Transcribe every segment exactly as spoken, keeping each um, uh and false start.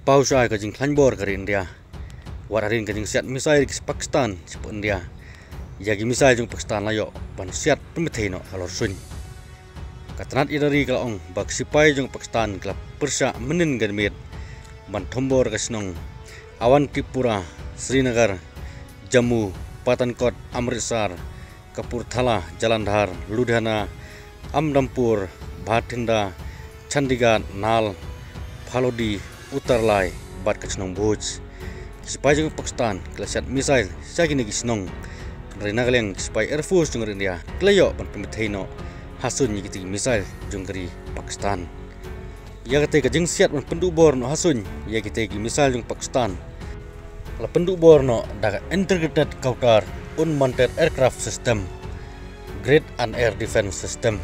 paw shai ka jingkhlaiñ bor ka ri India. Wat hadien ka jingsiat missile ki Pakistan shapoh India, ïa ki missile jong Pakistan la ïoh ban siat pynbthei noh halor suiñ. Ka tnat ïa ka ri ka la ong ba ki sipai jong Pakistan ki la pyrshah mynnin ka miet ban thombor ka shnong Awantipura, Srinagar, Jammu, Pathankot, Amritsar, Kapurthala, Jalandhar, Ludhiana, Amdampur, Bathinda, Chandigarh, Nal, Phalodi, Uttarlai bad ka shnong Bhuj. Ki sipai jong Pakistan ki la siat missile sha kine ki shnong. Hynrei na ka liang ki sipai Air Force jong ka ri India ki la ïoh ban pynbthei noh ha suiñ ïa kitei ki missile jong ka ri Pakistan. Ïa katei ka jingsiat ban pynduh bor noh ha suiñ ïa kitei ki missile jong Pakistan la pynduh bor noh da ka Integrated Counter Unmanned Aircraft System Grid and Air Defense System.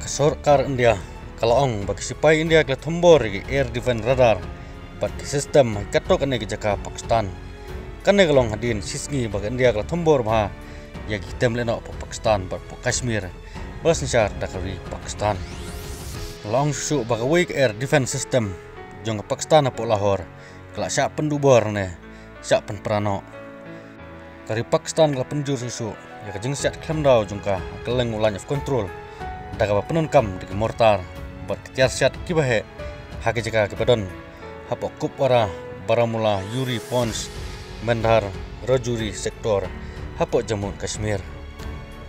Ka sorkar India ka la ong ba ki sipai India ki la thombor ïa ki air defense radar bad ki system ha katto katne ki jaka Pakistan. Kane ka long hadien shisngi ba ka India ka la thombor bha ïa ki tem lehnoh hapoh Pakistan bad hapoh Kashmir ba la synshar da ka ri Pakistan. La ong shuh shuh ba kawei ka air defense system jong ka Pakistan hapoh Lahore ka la shah pynduh bor ne shah pynpra noh. Ka ri Pakistan ka la pynjur shuh shuh ïa ka jingsiat khlem daw jong ka ha kylleng u Line of Control da kaba pyndonkam da ki mortar bad ki tiar siat kiba heh ha ki jaka kiba don hapoh Kupwara, Baramulla, Uri, Poonch, Mendhar, Rajouri sector hapoh Jammu Kashmir.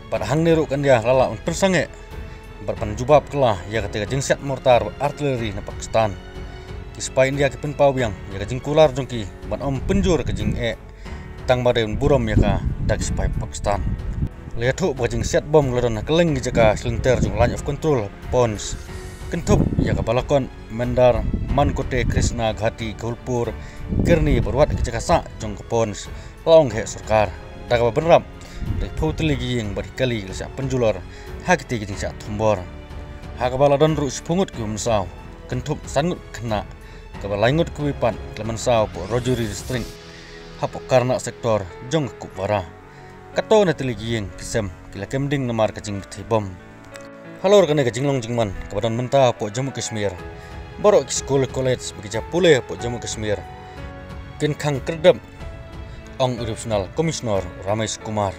Bad hangne ruh ka India la lah ban pynsangeh bad ban jubab kylla ïa katei ka jingsiat mortar bad artillery na Pakistan. Ki sipai India ki pynpaw biang ïa ka jingkular jong ki ban ym pynjur ka jingeh tang ba dei ban burom ïa ka da ki sipai Pakistan. La ïathuh ba ka jingsiat bom ka la don ha kylleng ki jaka shilynter jong Line of Control Poonch, kynthup ïa ka Balakot, Mendhar, Mankote, Krishna Ghati, Gulpur, Kirni bad wat ki jaka sah jong ka Poonch, la ong ka heh sorkar. Da kaba bynrap da ki phew tylli ki ïing bad ki kali ki la shah pynjulor ha kitei ki jingshah thombor, ha kaba la don ruh shiphew ngut kiba mynsaw, kynthup san ngut ki khynnah, kaba lai ngut kiwei pat ki la mynsaw hapoh Rajouri District hapoh Karnak sector jong ka Kupwara. Katto katne tylli ki ïing ki sem ki la kem ding namar ka jingbthei bom. Halor kane ka jinglong jingman kaba don mynta hapoh Jammu Kashmir, baroh ki skul college bad ki jaka pule hapoh Jammu Kashmir kin khang khyrdep, ong u Divisional Commissioner Ramesh Kumar.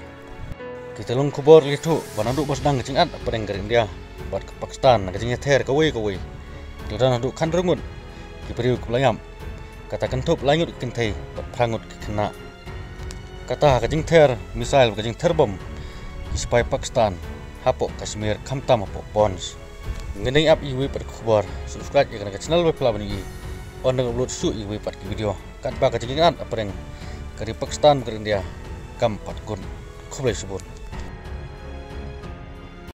Ki tyllong khubor ki la ïathuh ba naduh ba sdang ka jingat hapdeng ka ri India bad ka Pakistan na ka jingïather kawei kawei, ki la don haduh khathynriew ngut ki briew kiba la ïap, kata kynthup lai ngut ki kynthei bad phra ngut ki khynnah. Kata ha ka jingther missile bad ka jingther bom ki sipai Pakistan hapoh Kashmir, khamtam hapoh Poonch. Ngin ïa ap ïa kiwei pat ki khubor, subscribe ïa kane ka channel ba phi lah ban ïohi ban upload shuh ïa kiwei pat ki video katba ka jingïakhun hapdeng ka ri Pakistan bad ka ri India kam pat kut. Khublei shibun.